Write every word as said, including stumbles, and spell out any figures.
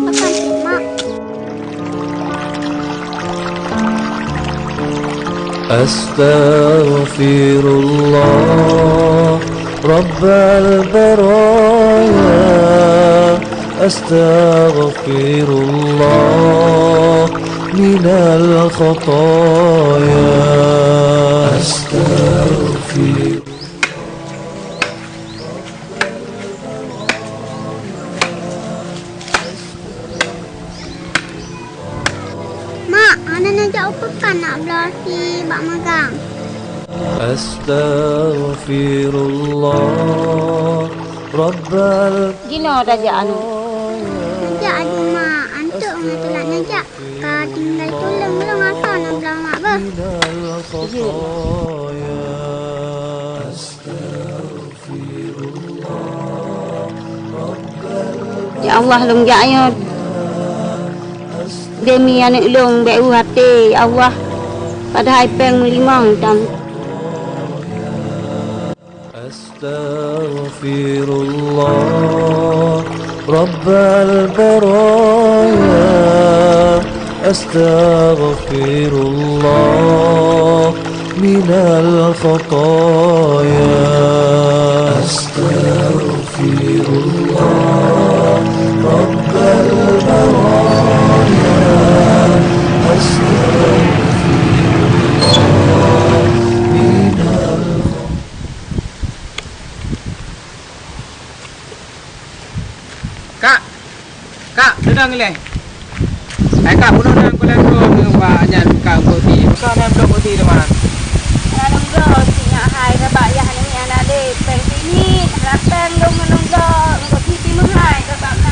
Makan sih, Mak. أستغفر الله رب البرايا، أستغفر الله من الخطايا. أستغفر Mak, hana neujak u peukan nak bloe asie bak magang. أستغفر الله رب ال- Jinoe tajak aneuk. Neujak aju, Mak. Antuk ngon teulat neujak. Ka tinggai tuleueng lôn asa na blang mak beuh. Ya Allah, lôn jak nyoe demi aneuk lôn bék u até, ya Allah. Padahai péng meulimong tam. أستغفر الله رب البرايا، أستغفر الله من الخطايا. أستغفر الله رب البرايا، أستغفر الله من الخطايا. Kak! Kak, deunang ilée. Hai Kak, bunoe nang kulée droe nyoe bak nyan Kak, bukti. Buka nang blok bukti teuma. Nang lôn bloe, si nyak hai, sabab yah nyan nyan na lé péng sinyiek, hana péng lôn ngon lôn bloe, bukti meuhai, sabab na